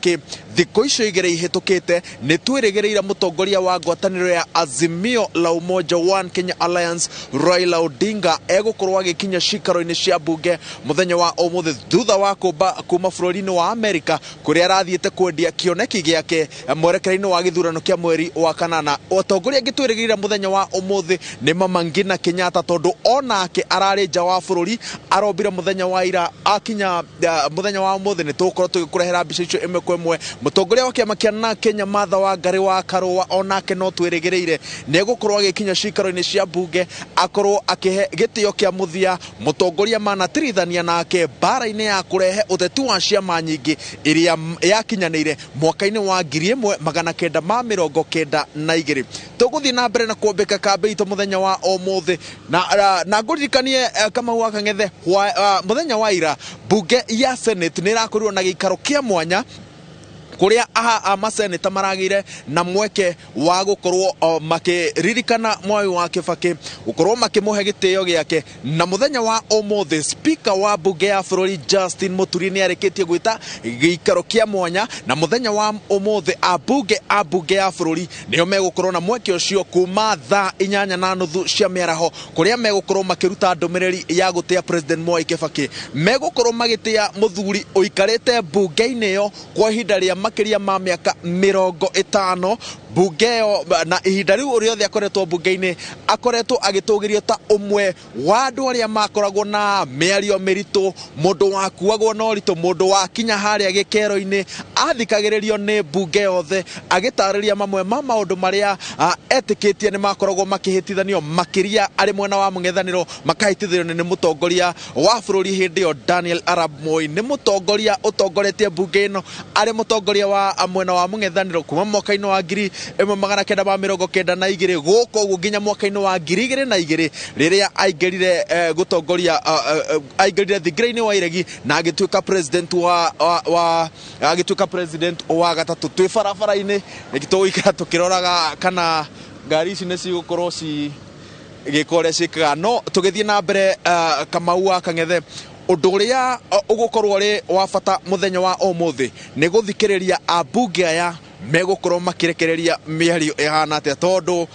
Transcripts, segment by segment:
Kibaki thikũ icio igĩrĩ ihĩtũkĩte. Nĩ twĩrĩgĩrĩire mũtongoria wa ngwatanĩro ya Azimio la Umoja One Kenya Alliance Raila Odinga egũkorwo agĩkinya cikaro-inĩ cia mbunge mũthenya wa ũmũthĩ thutha wa kũmba kuma bũrũri-inĩ wa Amerika kũrĩa arathiĩte kwendia kĩoneki gĩake mwerekera-inĩ wa gĩthurano kĩa mweri wa kanana. Atongoria angĩ twĩrĩgĩrĩire mũthenya wa ũmũthĩ nĩ Mama Ngina Kenyatta, tondũ onake ararĩ nja wa bũrũri, arombire mũthenya wa ira akinya mũthenya wa ũmũthĩ. Nĩ tũgũkorwo tũgĩkũrehera mbica icio ĩmwe kwa ĩmwe. Mũtongoria wa kĩama kĩa na Kenya Martha Wangari wa Karũa onake no twĩrĩgĩrĩire nĩ egũkorwo agĩkinya cikaro-inĩ cia mbunge akorwo akĩhe gĩtĩo kĩa mũthia mũtongoria manatirithania nake mbara-inĩ ya kũrehe ũteti wa ciama nyingĩ ĩrĩa yakinyanĩire mwaka-inĩ wa 1992. Tũgũthiĩ na mbere na kwambĩka kambĩ itũ mũthenya wa ũmũthĩ na ngũririkanie Kamau wa Kang'ethe, mũthenya wa ira mbunge ya Senate nĩ ĩrakorirwo na gĩikaro kĩa mwanya kũrĩa maseneta maragĩire na mweke wa gũkorwo makĩririkana Mwai wa Kĩbakĩ, gũkorwo makĩmũhe gĩtĩo gĩake. Na mũthenya wa ũmũthĩ speaker wa mbunge ya bũrũri Justin Muturi nĩ arĩkĩtie gwĩta gĩikaro kĩa mwanya, na mũthenya wa ũmũthĩ ambunge a mbunge ya bũrũri nĩo megũkorwo na mweke ũcio kuma thaa 8:30 cia mĩaraho, kũrĩa megũkorwo makĩruta ndũmĩrĩri ya gũtĩa President Mwai Kĩbakĩ. Megũkorwo magĩtĩa mũthuri ũikarĩte mbunge-inĩ ĩyo kwa ihinda rĩa makĩria ma mĩaka 50 mbunge ĩyo, na ihinda rĩu rĩothe akoretwo mbunge-inĩ akoretwo agĩtũgĩrio ta ũmwe wa andũ arĩa makoragwo na mĩario mĩritũ, mũndũ wakuagwo na ũritũ, mũndũ wakinya harĩa gĩkero-inĩ athikagĩrĩrio nĩ mbunge yothe agĩtarĩria mamwe ma maũndũ marĩa etĩkĩtie nĩ makoragwo makĩhĩtithanio, makĩria arĩ mwena wa mũng'ethanĩro makahĩtithanio nĩ mũtongoria wa bũrũri hĩndĩ ĩyo Daniel Arap Moi. Nĩ mũtongoria ũtongoretie mbunge ĩno arĩ mũtongoria wa mwena wa mũng'ethanĩro kuma mwaka-inĩ wa 1992 gũkũ ũguo nginya mwaka-inĩ wa 2002 rĩrĩa aingĩrire gũtongoria, aingĩrire thingira-inĩ wa iregi na agĩtuĩka president wa agĩtuĩka president wa gatatũ. Twĩ barabara-inĩ nĩkĩ tũgũikara tũkĩroraga kana ngari ici nĩ cigũkorwo ci gĩka ũrĩa ciĩkaga. No tũgĩthiĩ na mbere, Kamau wa Kang'ethe, ũndũ ũrĩa ũgũkorwo ũrĩ wa bata mũthenya wa ũmũthĩ nĩ gũthikĩrĩria ambunge aya megũkorwo makĩrekereria mĩario ĩhana atĩa, tondũ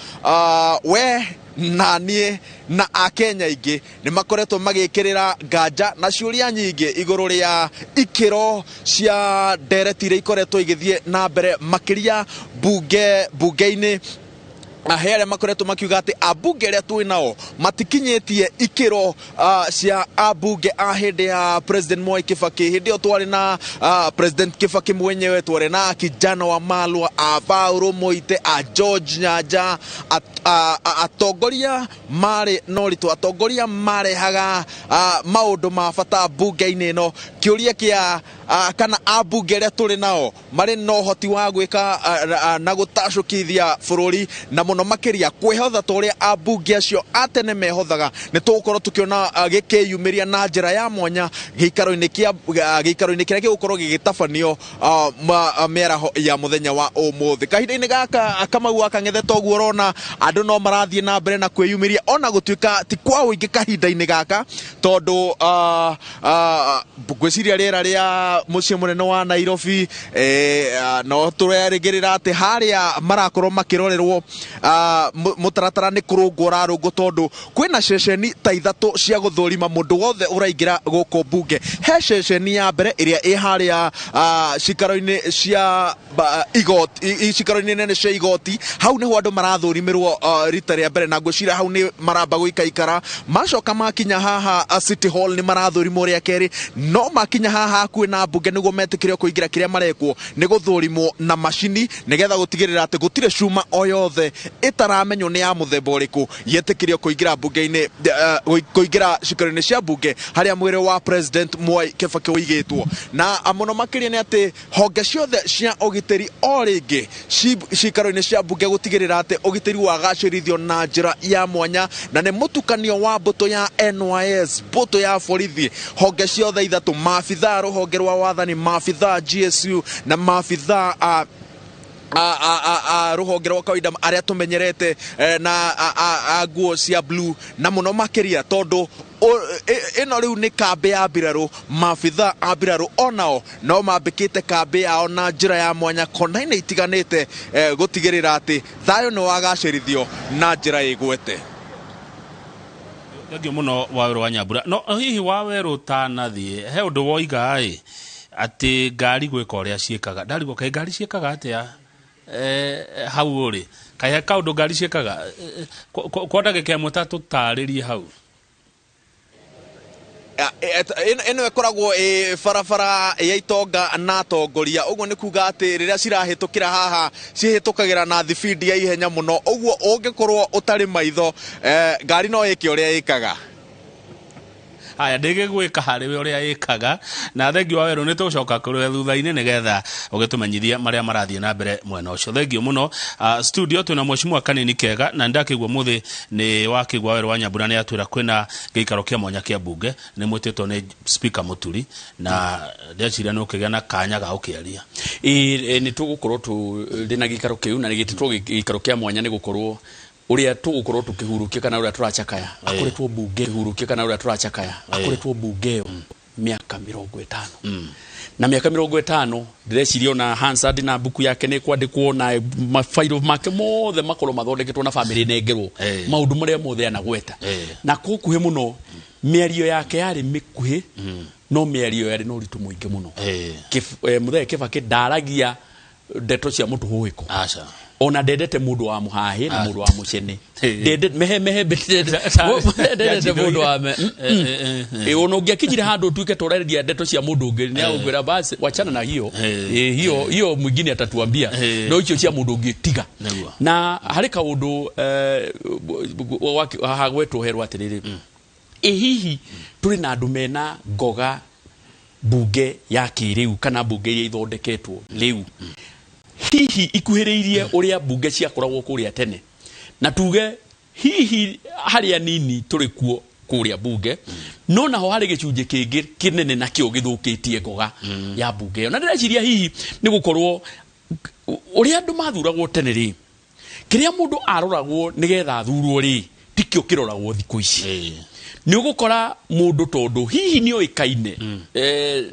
we na niĩ na akenya aingĩ nĩ makoretwo magĩkĩrĩra nganja na ciũria nyingĩ igũrũ rĩa ikĩro cia ndereti iria ikoretwo igĩthiĩ na mbere makĩria mbunge-inĩ. He arĩa makoretwo makiuga atĩ ambunge arĩa twĩ nao matikinyĩtie ikĩro cia ambunge a hĩndĩ ya President Mwai Kibaki. Hĩndĩ ĩyo twarĩ na President Kibaki mwenyewe, twarĩ na Kijana wa Malwa, a Paul Moite, a George Nyanja, atongoria marĩ na ũritũ, atongoria marehaga maũndũ ma bata mbunge-inĩ ĩno. Kĩũria kĩa kana ambunge arĩa tũrĩ nao marĩ na ũhoti wa gwĩka na gũtacũkithia bũrũri na mũno makĩria kwĩhotha ta ũrĩa ambunge acio a tene mehothaga, nĩ tũgũkorwo tũkĩona gĩkĩyumĩria na njĩra ya mwanya gĩikaro-inĩ kĩrĩa gĩgũkorwo gĩgĩtabanio mĩaraho ya mũthenya wa ũmũthĩ. Kahinda-inĩ gaka, Kamau wa Kang'ethe, toguo ũrona andũ no marathiĩ na mbere na kwĩyumĩria ona gũtuĩka ti kwa ũingĩ kahinda-inĩ gaka, tondũ ngwĩciria rĩera rĩa mũciĩ mũnene wa Nairobi no tũrerĩgĩrĩra atĩ harĩa marakorwo makĩrorerwo mũtaratara nĩ kũrũngwo ũrarũngwo, tondũ kwĩna ceceni ta ithatũ cia gũthũrima mũndũ wothe ũraingĩra gũkũ mbunge. He ceceni ya mbere ĩrĩa ĩ harĩa cikaro-inĩ cia igoti, cikaro-inĩ nene cia igoti. Hau nĩho andũ marathũrimĩrwo rita rĩa mbere, na ngwĩciria hau nĩ maramba gũikaikara. Macoka makinya haha City Hall nĩ marathũrimwo rĩa kerĩ, no makinya haha hakuhĩ na mbunge nĩguo metĩkĩrio kũingĩra, kĩrĩa marekwo nĩ gũthũrimwo na macini nĩgetha gũtigĩrĩra atĩ gũtirĩ cuma o yothe ĩtaramenywo nĩ ya mũthemba ũrĩkũ yetĩkĩrio kũingĩra mbunge-inĩ, kũingĩra cikaro-inĩ cia mbunge harĩa mwĩrĩ wa President Mwai Kibaki ũigĩtwo. Na mũno makĩria nĩ atĩ honge ciothe cia ũgitĩri o rĩngĩ cikaro-inĩ cia mbunge gũtigĩrĩra atĩ ũgitĩri wagacĩrithio na njĩra ya mwanya, na nĩ mũtukanio wa mbũtũ ya NYS, mbũtũ ya borithi, honge ciothe ithatũ, maabithaa rũhonge rwa wathani, maabithaa GSU na maabithaa a a ruhonge rwa kawaida aria tumenyerete na a nguo cia blue na muno makiria tondu ino riu ni kambi ya mbirarũ. Maabitha a mbirarũ onao no mambĩkĩte kambi yao na njĩra ya mwanya kona-inĩ itiganĩte, gũtigĩrĩra atĩ thayũ nĩ wagacĩrithio na njĩra ĩgwete. Thengio mũno Wawerũ wa Nyambura. No hihi Wawerũ ũtanathiĩ he ũndũ woiga ĩ atĩ ngari gwĩka ũrĩa ciĩkaga, ndarigwo kaĩ ngari ciĩkaga atĩa hau ũrĩ, kaĩ he kaũndũ ngari ciĩkaga kwa ndagĩka ĩmwe ta tũtarĩrie hau. Ĩno ĩkoragwo ĩ barabara ya itonga na atongoria, ũguo nĩ kuga atĩ rĩrĩa cirahĩtũkĩra haha cihĩtũkagĩra na thibindi ya ihenya mũno, ũguo ũngĩkorwo ũtarĩ maitho ngari no ĩke ũrĩa ĩkaga. Haya, ndĩgĩgwĩka harĩ we ũrĩa ĩkaga. Na thengio Wawerũ, nĩ tũgũcoka kũrĩ we thutha-inĩ nĩgetha ũgĩtũmenyithia marĩa marathiĩ na mbere mwena ũcio. Thengio mũno. Studio twĩna mheshimiwa Kanini Kega, na ndakĩigua mũthĩ nĩ wakĩigua Wawerũ wa Nyambura nĩ atwĩra kwĩna gĩikaro kĩa mwanya kĩa mbunge, nĩ mwĩtĩtwo nĩ Speaker Mũturi, na ndeciria nĩ ũkĩgĩa na kanya ga gũkĩaria. Ĩ nĩ tũgũkorwo tũrĩ na gĩikaro kĩu, na nĩ gĩtĩtwo gĩikaro kĩa mwanya nĩ gũkorwo ũrĩa tũgũkorwo tũkĩhurũkia kana ũrĩa tũracakaya akoretwo mbunge hurũkia kana ũrĩa tũracakaya akoretwo mbunge ĩyo mĩaka 50, na mĩaka 50 ndĩreciria ona Hansard na mbuku yake nĩ kwandĩkwo na mabairo make mothe makorwo mathondeketwo na bamĩrĩ nengerwo maũndũ marĩa mothe anagweta. Na kwa ũkuhĩ mũno mĩario yake yarĩ mĩkuhĩ, no mĩario yarĩ na ũritũ mũingĩ mũno. Mũthee Kĩbakĩ ndaragia ndeto cia mũtũhũĩko. Aca. Ona ndendete mũndũ wa mũhahĩ na mũndũ wa mũcene. Ndendete mehe mehe, ndendete mũndũ wa me ona ũngĩakinyire handũ ũtuĩke tũraria ndeto cia mũndũ ũngĩ, nĩ agũkwĩra basi wachana na hiyo, hiyo hiyo mwingine atatuambia, no icio cia mũndũ ũngĩ tiga. Na harĩ kaũndũ hagwetwo herwo atĩrĩrĩ, ĩ hihi tũrĩ na andũ mena ngoga mbunge ya kĩrĩu kana mbunge iria ithondeketwo rĩu hihi ikuhĩrĩirie ũrĩa mbunge ciakoragwo kũrĩa tene, na tuge hihi harĩa nini tũrĩ kuo kũrĩa mbunge, no naho harĩ gĩcunjĩ kĩngĩ kĩnene nakĩo gĩthũkĩtie ngoga ya mbunge ĩyo. Na ndĩreciria hihi nĩ gũkorwo ũrĩa andũ mathuragwo tene rĩ, kĩrĩa mũndũ aroragwo nĩgetha athurwo rĩ, tikĩo kĩroragwo thikũ ici. Nĩ ũgũkora mũndũ tondũ hihi nĩ oĩkaine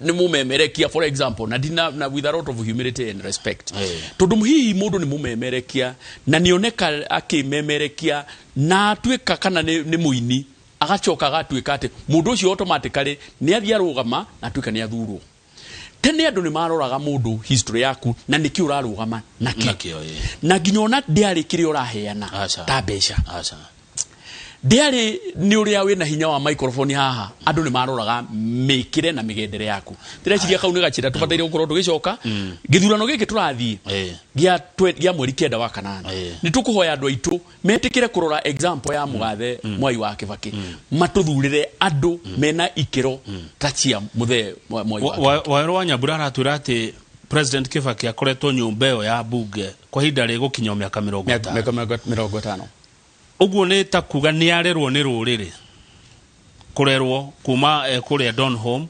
nĩ mũmemerekia, for example, na ndina na with a lot of humility and respect, tondũ hihi mũndũ nĩ mũmemerekia na nĩoneka akĩmemerekia na atuĩka kana nĩ mũini, agacoka agatuĩka atĩ mũndũ ũcio automatically nĩ athiĩ arũgama na atuĩka nĩ athurwo. Tene andũ nĩ maroraga mũndũ history yaku na nĩkĩ ũrarũgama nakĩo, na nginya ona ndĩarĩ kĩrĩa ũraheana ta mbeca, ndiarĩ nĩ ũrĩa wĩna hinya wa microphone haha, andũ nĩ maroraga mĩkĩre na mĩgendere yaku. Ndĩreciria kau nĩ gacĩra tũbataire gũkorwo tũgĩcoka gĩthurano gĩkĩ tũrathiĩ gĩa mweri 9 wa kanana. Nĩ tũkũhoya andũ aitũ metĩkĩre kũrora example ya mũgathe Mwai wa Kĩbakĩ, matũthurĩre andũ mena ikĩro ta cia mũthee Mwai wa Kĩbakĩ. Wawerũ wa Nyambura aratwĩra atĩ President Kĩbakĩ akoretwo nyũmba ĩyo ya mbunge kwa ihinda rĩgũkinya mĩaka 50. Mĩaka 50. Ũguo nĩ ta kuga nĩ arerwo nĩ rũrĩrĩ, kũrerwo kuma kũrĩa Donholm,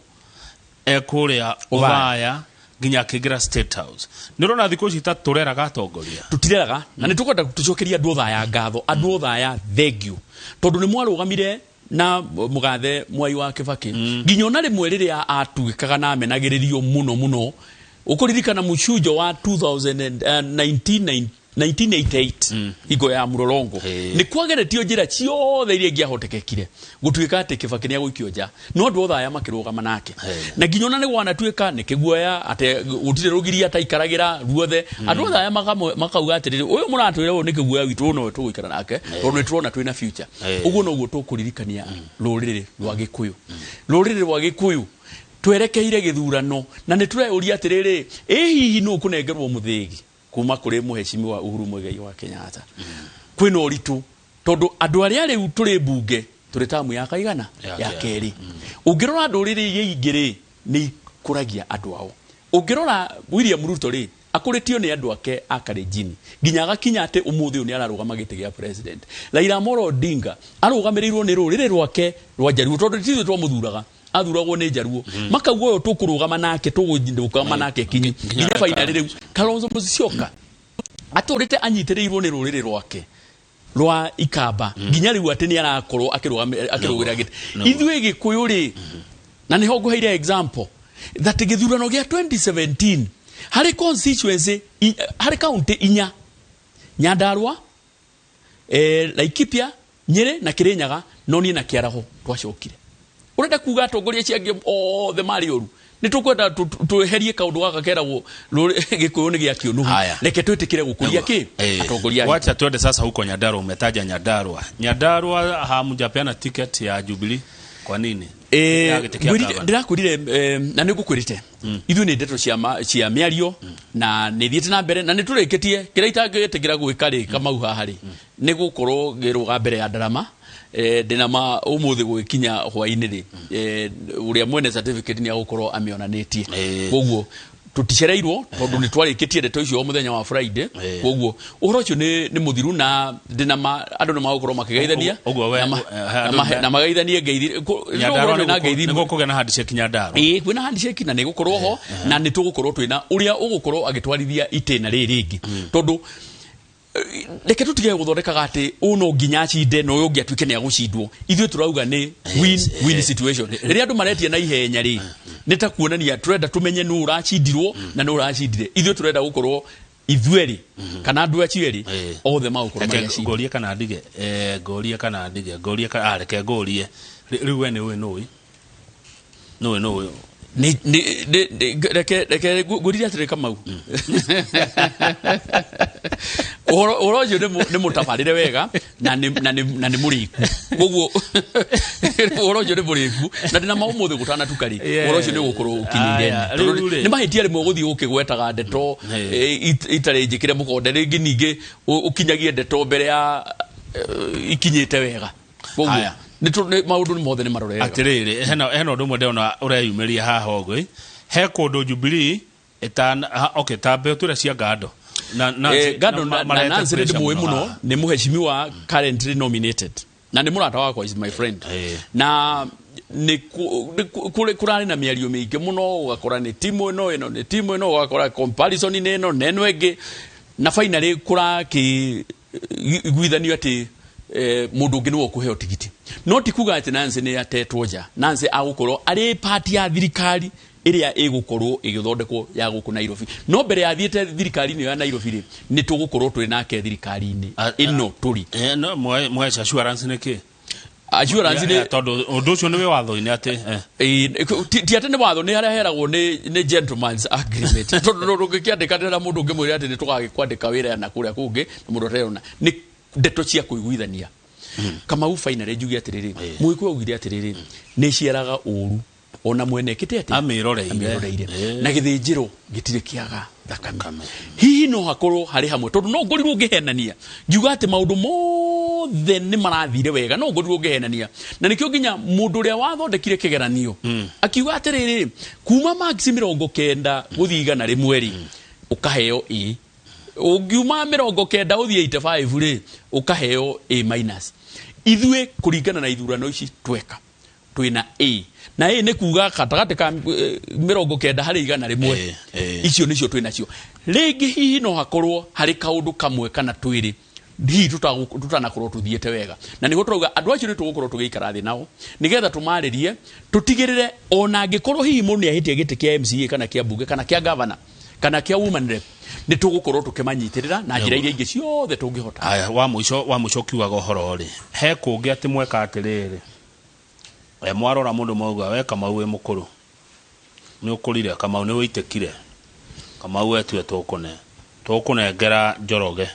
kũrĩa Othaya nginya akĩingĩra State House. Nĩ ũrona thikũ ici ta tũreraga atongoria? Tũtireraga, na nĩ tũkwenda tũcokerie andũ Othaya ngatho. Andũ Othaya thengio, tondũ nĩ mwarũgamire na mũgathe Mwai wa Kĩbakĩ nginya ona rĩmwe rĩrĩa atuĩkaga na amenagĩrĩrio mũno mũno. Ũkũririkana mũcunjo wa 1988 hingo ya mũrorongo, nĩ kwageretio njĩra ciothe iria ingĩahotekekire gũtuĩka atĩ Kĩbakĩ nĩ agũikio nja, no andũ Othaya makĩrũgama nake, na nginya ona nĩ gwanatuĩka nĩ kĩguoya atĩ gũtirĩ rũgiri ataikaragĩra ruothe, andũ Othaya makauga atĩrĩrĩ, ũyũ mũratwĩra ũyũ nĩ kĩguoya witũ, ũyũ nowe tũgũikara nake tondũ nĩ tũrona twĩna future. Ũguo noguo tũkũririkania rũrĩrĩ rwa Gĩkũyũ. Rũrĩrĩ rwa Gĩkũyũ twerekeire gĩthurano, na nĩ tũreyũria atĩrĩrĩ, ĩ hihi nũ ũkũnengerwo mũthĩgi kuma kũrĩ mũhecimiwa Uhuru Muigai wa Kenyatta? Kwĩna ũritũ tondũ andũ arĩa rĩu tũrĩ mbunge tũrĩ tamu ya kaigana ya kerĩ. Ũngĩrora ndũrĩrĩ iria ingĩ rĩ, nĩ ikũragia andũ ao. Ũngĩrora William Ruto rĩ, akũrĩtio nĩ andũ ake a Kalenjin nginya agakinya atĩ ũmũthĩ ũyũ nĩ ararũgama gĩtĩ gĩa president. Raila Amolo Odinga arũgamĩrĩirwo nĩ rũrĩrĩ rwake rwa Jaluo, tondũ ti ithuĩ twamũthuraga, athuragwo nĩ Jaluo. Makauga ũyũ tũkũrũgama nake, tũgũrũgama nake kinyi nginya finally rĩu Kalonzo Musyoka Atũrĩte anyitĩrĩirwo nĩ rũrĩrĩ rwake rwa Ikamba nginya rĩu atĩ nĩ arakorwo akĩrũgĩra gĩtĩ. Ithuĩ Gĩkũyũ rĩ, na nĩho ngũheire example that gĩthurano gĩa 2017 harĩ constituency harĩ county inya, Nyandarua, Laikipia, Nyeri na Kirinyaga, no niĩ na Kĩaraho twacokire. Ũrenda kuga atongoria acio angĩ othe marĩ oru? Nĩ tũkwenda tweherie kaũndũ gaka keragwo Gĩkũyũ nĩ gĩa kĩũnũhu. Haya. Reke twĩtĩkĩre gũkũria kĩ atongoria aitũ. Wacha twende sasa huko Nyandarua. Umetaja Nyandarua. Nyandarua hamjapeana ticket ya Jubilee. Kwa nini? Ya gĩtĩ kĩa gavana. Ndĩrakwĩrire na nĩ ngũkwĩrĩte ithuĩ nĩ ndeto cia mĩario na nĩ thiĩte na mbere na nĩ tũrĩkĩtie kĩrĩa itangĩtĩkĩra gwĩka rĩ Kamau haha rĩ nĩ gũkorwo ngĩrũga mbere ya ndarama. Ndĩna ma ũmũthĩ gũgĩkinya hwaĩ-inĩ rĩ, ũrĩa mwene certificate nĩ agũkorwo amĩonanĩtie. Koguo tũticereirwo tondũ nĩ twarĩkĩtie ndeto icio o mũthenya wa Friday. Koguo ũhoro ũcio nĩ mũthiru na ndĩna ma andũ nĩ magũkorwo makĩgeithania Ũguo we- andũ na mageithanie ngeithi Nyandarua nĩ na ngeithi nĩ gũkũgĩa na handshake Nyandarua. Ĩĩ, kwĩna handshake na nĩ gũkorwo ho na nĩ tũgũkorwo twĩna ũrĩa ũgũkorwo agĩtwarithia itĩna rĩrĩ rĩngĩ tondũ reke tũtige gũthondekaga atĩ ũũ no nginya acinde na ũyũ ũngĩ atuĩke nĩ agũcindwo. Ithuĩ tũrauga nĩ win win situation. Rĩrĩa andũ maretia na ihenya rĩ, nĩ ta kuonania tũrenda tũmenye nũ ũracindirwo na nũ ũracindire. Ithuĩ tũrenda gũkorwo ithuĩ erĩ kana andũ acio erĩ othe magũkorwo Reke marĩ acindi. ngũrie kana ndige, ngũrie kana ndige, ngũrie kana reke ngũrie. Rĩu we nĩ ũĩ nũĩ? Nũĩ nũĩ? Reke ngũrire atĩrĩ Kamau, ũhoro ũcio nĩ mũtabarĩre wega na nĩ mũrĩku. Koguo ũhoro ũcio nĩ mũrĩku na ndĩna ma ũmũthĩ gũtanatuka rĩ, ũhoro ũcio nĩ ũgũkorwo ũkinyĩire. Aya, Tondũ rĩu rĩ. nĩ mahĩtia rĩmwe gũthiĩ ũkĩgwetaga ndeto itarĩ njĩkĩre mũkonde, rĩngĩ ningĩ ũkinyagie ndeto mbere ya ikinyĩte wega. Koguo Aya. maũndũ mothe nĩ marore wega. Atĩrĩrĩ, hena ũndũ ũmwe ndĩrona ũreyumĩria haha ũguo. He kũndũ Jubilee ĩtana okay, tambe ũtwĩre cia Gado. Na Nancy Gado na na marehete Nancy nĩ pressure ndĩmũĩ mũno mũno haha. nĩ mũheshimiwa currently nominated na nĩ mũrata wakwa, is my friend. Na nĩ kũrarĩ na mĩario mĩingĩ mũno, ũgakora nĩ timu ĩno ĩno nĩ timu ĩno, ũgakora comparison nĩ ĩno na ĩno ĩngĩ, na finally kũrakĩ iguithanio atĩ mũndũ ũngĩ nĩwe ũkũheo tigiti. No ti kuga atĩ Nancy nĩ atetwo nja. Nancy agũkorwo arĩ part ya thirikari ĩrĩa ĩgũkorwo ĩgĩthondekwo ya gũkũ Nairobi, no mbere ya thiĩte thirikari-inĩ ya Nairobi rĩ, nĩ tũgũkorwo twĩ nake thirikari-inĩ ĩno tũrĩ. No mwae assurance nĩ kĩ? Assurance nĩ Tondũ ũndũ ũcio nĩ wĩ watho-inĩ atĩ Ti atĩ nĩ watho, nĩ harĩa heragwo nĩ gentleman's agreement, tondũ ndũngĩkĩandĩkanĩra na mũndũ ũngĩmwĩra atĩ nĩ tũgagĩkwandĩka wĩra na kũrĩa kũngĩ na mũndũ aterona. Nĩ ndeto cia kũiguithania. Kamau, finally njuge atĩrĩrĩ, Mũgĩkũyũ augire atĩrĩrĩ, nĩ ciaraga ũru ona mwene ĩkĩte atĩ Amĩroreire. Amĩroreire. Na gĩthĩnjĩro gĩtirĩ kĩaga thakame. Hihi no hakorwo harĩ hamwe, tondũ no ngorirwo ngĩhenania ngiuga atĩ maũndũ mothe nĩ marathire wega, no ngorirwo ngĩhenania. Na nĩkĩo nginya mũndũ ũrĩa wathondekire kĩgeranio akiuga atĩrĩrĩ, kuma marks 90 gũthiĩ 100 rĩ, ũkaheo A, ũngiuma 90 ũthiĩ 85 rĩ, ũkaheo A minus. Ithuĩ kũringana na ithurano ici tweka twĩna A, na A nĩ kuga gatagatĩ ka 90 harĩ 100. Icio nĩcio twĩ nacio. Rĩngĩ hihi no hakorwo harĩ kaũndũ kamwe kana twĩrĩ hihi tũtanakorwo tũthiĩte wega, na nĩguo tũrauga andũ acio nĩ tũgũkorwo tũgĩikara thĩ nao nĩgetha tũmarĩrie, tũtigĩrĩre ona angĩkorwo hihi mũndũ nĩ ahĩtie gĩtĩ kĩa MCA kana kĩa mbunge kana kĩa governor kana kĩa woman rep, nĩ tũgũkorwo tũkĩmanyitĩrĩra na njĩra iria ingĩ ciothe tũngĩhota. Aya, wa mũico ũkiugaga ũhoro rĩ, he kũngĩ atĩ mweka atĩrĩrĩ, mwarora mũndũ mauga we Kamau wĩ mũkũrũ, nĩ ũkũrire Kamau, nĩ wĩitĩkire Kamau, we tiwe tũkũnengera Njoroge,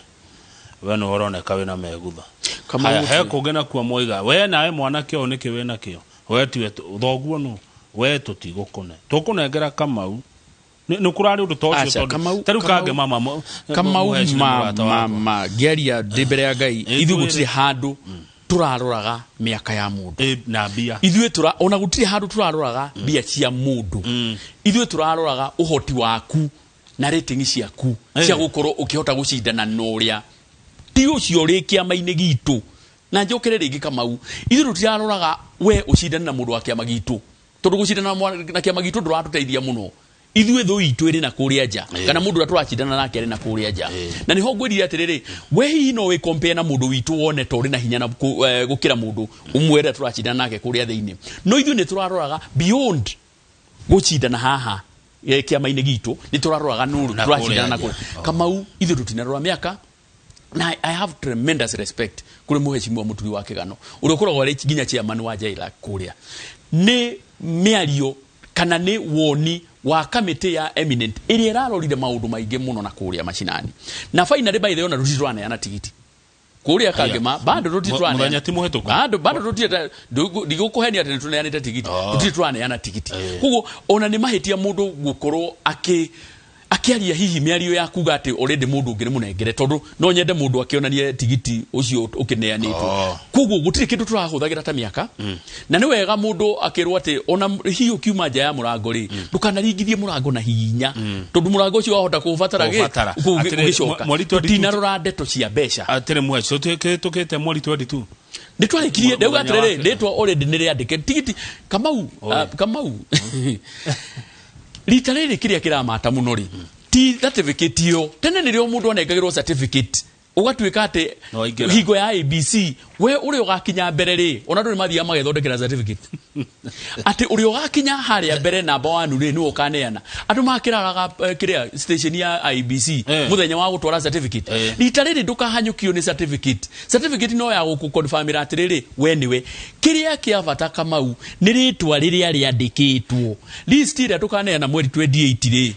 we nĩ ũroneka wĩna megutha. Kamau Haya, he gũtirĩ. kũngĩ nakuo mwaiga we nawe mwanake ũyũ nĩkĩ wĩnakĩo, we tiwe thoguo nũ, we tũtigũkũne, tũkũnengera Kamau. Nĩ kũrarĩ ũndũ ta ũcio? Aca, Tondũ ta rĩu Kamau- kange mama Kamau mũheci nĩ ma mũrata ma wakwa. ma ngĩaria ndĩ mbere ya Ngai, ithuĩ twĩre. gũtirĩ handũ tũraroraga mĩaka ya mũndũ. Na mbia. Ithuĩ tũra ona gũtirĩ handũ tũraroraga mbia cia mũndũ. Ithuĩ tũraroraga ũhoti waku na rating ciaku cia gũkorwo ũkĩhota gũcindana na ũrĩa ti ũcio ũrĩ kĩama-inĩ gitũ. Na njokere rĩngĩ Kamau, ithuĩ tũtiraroraga we ũcindane na mũndũ wa kĩama gitũ, tondũ gũcindana na kĩama gitũ ndũratũteithia mũno. Ithuĩ thũ itũ ĩrĩ na kũrĩa nja, kana mũndũ ũrĩa tũracindana nake arĩ na kũrĩa nja. Na nĩho ngwĩrire atĩrĩrĩ, we hihi no wĩ compare na mũndũ witũ wone ta ũrĩ na hinya na gũkĩra mũndũ ũmwe ũrĩa tũracindana nake kũrĩa thĩinĩ. No ithuĩ nĩ tũraroraga beyond gũcindana haha kĩama-inĩ gitũ, nĩ tũraroraga nũ Na tũracindana na kũrĩa kũrĩa. nja. Kamau, ithuĩ tũtinarora mĩaka, na I have tremendous respect kũrĩ mũhecimiwa Mũturi wa Kĩgano ũrĩa ũkoragwo arĩ nginya chairman wa Jaila kũrĩa. Nĩ mĩario kana nĩ woni wa kamĩtĩ ya eminent ĩrĩa ĩrarorire maũndũ maingĩ mũno na kũrĩa macinani. Na finally, by the way, ona tũtirĩ tũraneana tigiti kũrĩa Kangema, bado tũtirĩ tũraneana. Mũthenya ti mũhĩtũku. Bado tũtirĩ, ndigũkũhenia atĩ nĩtũneanĩte tigiti. Tũtirĩ tũraneana tigiti. Koguo ona nĩ mahĩtia mũndũ gũkorwo akĩaria hihi mĩario ya kuga atĩ already mũndũ ũngĩ nĩ mũnengere, tondũ no nyende mũndũ akĩonanie tigiti ũcio ũkĩneanĩtwo. Koguo gũtirĩ kĩndũ tũrahũthagĩra ta mĩaka. Na nĩ wega mũndũ akĩrwo atĩ ona hihi ũkiuma nja ya mũrango rĩ, ndũkanaringithie mũrango na hinya, tondũ mũrango ũcio wahota kũũbatara Kũũbatara. Atĩrĩ, ũgĩcoka. Mweri 22 Tũtinarora ndeto cia mbeca. Atĩrĩ, mwecio tũkĩte mweri 22. Nĩ twarĩkirie, ndauga Mũthenya atĩrĩrĩ, wa- rĩtwa already nĩ rĩandĩke tigiti. Kamau, Kamau, rita rĩrĩ kĩrĩa kĩramata mũno rĩ, ti certificate ĩyo. Tene nĩrĩo mũndũ anengagĩrwo certificate, ũgatuĩka atĩ No aingĩra. hingo ya ABC we ũrĩa ũgakinya mbere rĩ, ona andũ nĩ mathiaga magethondekera certificate atĩ ũrĩa ũgakinya harĩa mbere namba wanu rĩ, nĩwe ũkaneana. Andũ makĩraraga kĩrĩa station ya IBC mũthenya wa gũtwara certificate. Rita rĩrĩ ndũkahanyũkio nĩ certificate. Certificate no ya gũkũconfirmĩra atĩrĩrĩ, we nĩwe. Kĩrĩa kĩa bata, Kamau, nĩ rĩtwa rĩrĩa rĩandĩkĩtwo list ĩrĩa tũkaneana mweri 28 rĩ,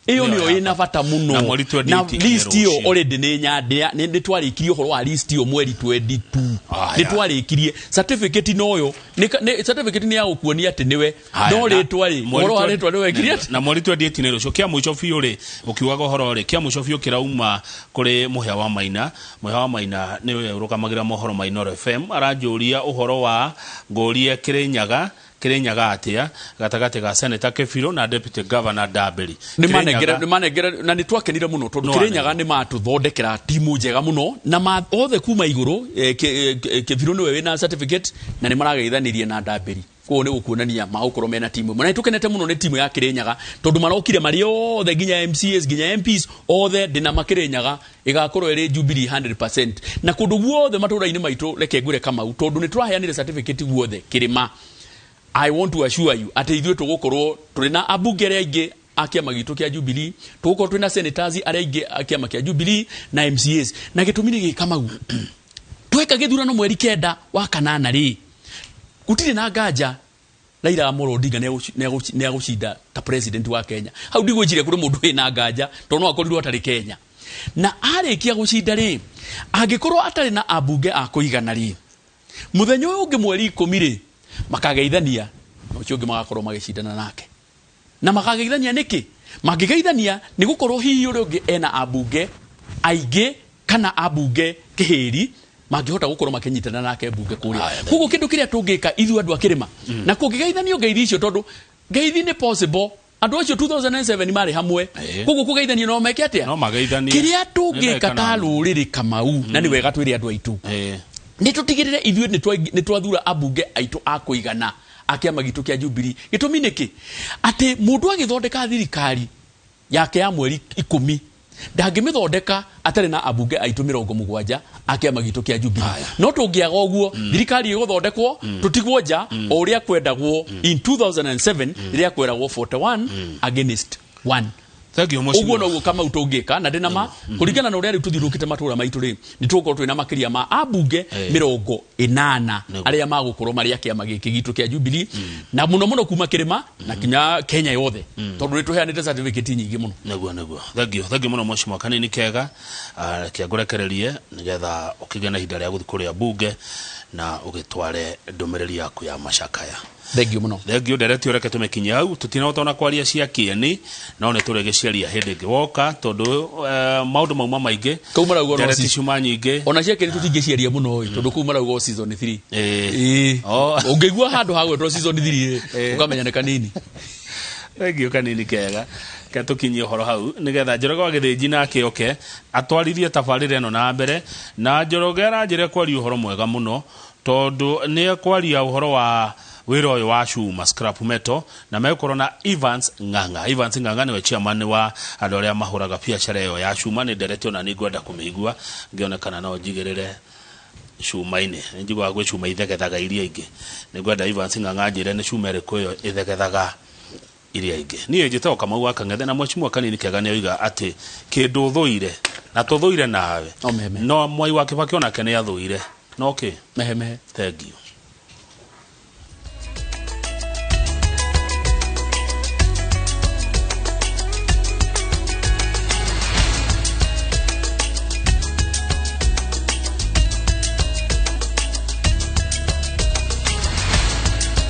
ĩyo Nĩyo nĩyo ya ĩna bata mũno. Na mweri 28 Na nĩ list ĩyo rũciũ. already nĩ nyandĩa, nĩ twarĩkirie ũhoro wa list ĩyo mweri 22. Aya. Nĩ twarĩkirie. Certificate noyo nĩ certificate nĩ ya gũkuonia atĩ nĩwe, Haya, no rĩtwa rĩ, mweri ũhoro wa rĩtwa nĩ wekire atĩa? Na mweri 28 nĩ rũciũ. Kĩa mũico biũ rĩ, ũkiugaga ũhoro rĩ, kĩa mũico biũ kĩrauma kũrĩ Mũhĩa wa Maina. Mũhĩa wa Maina nĩwe ũrũgamagĩrĩra mohoro ma Inooro FM. Aranjũria ũhoro wa ngũrie Kĩrĩnyaga, Kĩrĩnyaga atĩa gatagatĩ ga Senator Kĩbirũ na Deputy Governor Ndambĩri. Nĩ manengere, nĩ manengere, na nĩ twakenire mũno tondũ No Kĩrĩnyaga nĩ matũthondekera timu njega mũno na othe kuma igũrũ. Kĩbirũ nĩwe wĩna certificate na nĩ marageithanirie na Ndambĩri, koguo nĩ gũkuonania magũkorwo mena timu ĩmwe. Na nĩ tũkenete mũno nĩ timu ya Kĩrĩnyaga tondũ marokire marĩ othe, nginya MCAs, nginya MPs othe. Ndĩna Makĩrĩnyaga ĩgakorwo ĩrĩ Jubilee 100% na kũndũ guothe matũra-inĩ maitũ. Reke ngwĩre, Kamau, tondũ nĩ tũraheanire certificate guothe kĩrĩma, I want to assure you atĩ ithuĩ tũgũkorwo tũrĩ na ambunge arĩa aingĩ a kĩama gitũ kĩa Jubilee, tũgũkorwo twĩna senators arĩa aingĩ a kĩama kĩa Jubilee na MCAs. Na gĩtũmi nĩ gĩkĩ, Kamau, tweka gĩthurano mweri 9 wa kanana rĩ, gũtirĩ na nganja Raila Amolo Odinga nĩ agũcinda ta president wa Kenya. Hau ndigwĩciria kũrĩ mũndũ wĩna nganja, tondũ no akorirwo atarĩ Kenya. Na arĩkia gũcinda rĩ, angĩkorwo atarĩ na ambunge a kũigana rĩ, mũthenya ũyũ ũngĩ mweri 10 rĩ, makageithania na ũcio ũngĩ magakorwo magĩcindana nake. Na makageithania nĩkĩ? Mangĩgeithania nĩ gũkorwo hihi ũrĩa ũngĩ ena ambunge aingĩ kana ambunge kĩhĩri mangĩhota gũkorwo makĩnyitana nake mbunge kũrĩa. Koguo kĩndũ kĩrĩa tũngĩka ithuĩ andũ a kĩrĩma, na kũngĩgeithanio ngeithi icio, tondũ ngeithi nĩ possible, andũ acio 2007 marĩ hamwe, koguo kũgeithanio no meke atĩa? No mageithanie. Kĩrĩa tũngĩka Nĩ ta rũrĩrĩ, Kamau, na nĩ wega twĩre andũ aitũ, nĩ tũtigĩrĩre ithuĩ nĩ twathura ambunge aitũ a kũigana a kĩama gitũ kĩa Jubilee. Gĩtũmi nĩkĩ? Atĩ mũndũ agĩthondeka thirikari yake ya mweri 10 ndangĩmĩthondeka atarĩ na ambunge aitũ 70 a kĩama gitũ kĩa Jubilee. No tũngĩaga ũguo, thirikari ĩgũthondekwo tũtigwo nja o ũrĩa kwendagwo in 2007 rĩrĩa kweragwo 41 against 1. Thank you, Ũguo mheshimiwa. noguo, Kamau, tũngĩka. Na ndĩna ma kũringana na ũrĩa rĩu tũthiũrũrũkĩte matũra maitũ rĩ, nĩ tũgũkorwo twĩna makĩria ma ambunge 80 arĩa magũkorwo marĩ a kĩama gĩkĩ gitũ kĩa Jubilee, na mũno mũno kuma kĩrĩma na kinya Kenya yothe, tondũ nĩ tũheanĩte certificate nyingĩ mũno. Nĩguo, thank you mũno, mheshimiwa. Kanini kega. Reke ngũrekererie nĩgetha ũkĩgĩe na ihinda rĩa gũthiĩ kũrĩa bunge na ũgĩtware ndũmĩrĩri yaku ya macakaya. Thank you mũno. Thank you. Ndereti ũreke tũmĩkinyie hau. Tũtinahota ona kwaria cia kĩeni, no nĩ tũrĩgĩciaria hĩndĩ ĩngĩ woka, tondũ maũndũ mauma maingĩ. Kau marauga no Ndereti ciuma nyingĩ. Ona cia kĩeni tũtingĩciaria mũno ĩ, tondũ kũu marauga o season 3. Ĩĩ. Oh. Ũngĩigua handũ hagwetwo season 3 ĩ, ũkamenya nĩ kanini. Thank you. Kanini kega ke tũkinyie ũhoro hau nĩgetha Njoroge wa Gĩthĩnji nake oke atwarithie tabarĩra ĩno na mbere. Na Njoroge aranjĩra kwaria ũhoro mwega mũno, tondũ nĩ ekwaria ũhoro wa Wĩra ũyũ wa cuma, scrap metal, na megũkorwo na Evans Ng'ang'a. Evans Ng'ang'a nĩwe chairman wa andũ arĩa mahũraga biacara ĩyo ya cuma. Nĩ ndereti ona nĩ ngwenda kũmĩigua ngĩone kana no njigĩrĩre cuma-inĩ. Nĩ njiguaga gwĩ cuma ithegethaga iria ingĩ. Nĩ ngwenda Evans Ng'ang'a anjĩre nĩ cuma ĩrĩkũ ĩyo ĩthegethaga iria ingĩ. Niĩ njĩtagwo Kamau wa Kang'ethe, na mheshimiwa Kanini Kega nĩ oiga atĩ kĩndũ ũthũire na tũthũire nawe. No meheme. No Mwai wa Kibaki onake nĩ athũire no kĩ. Mehemehe. Thank you.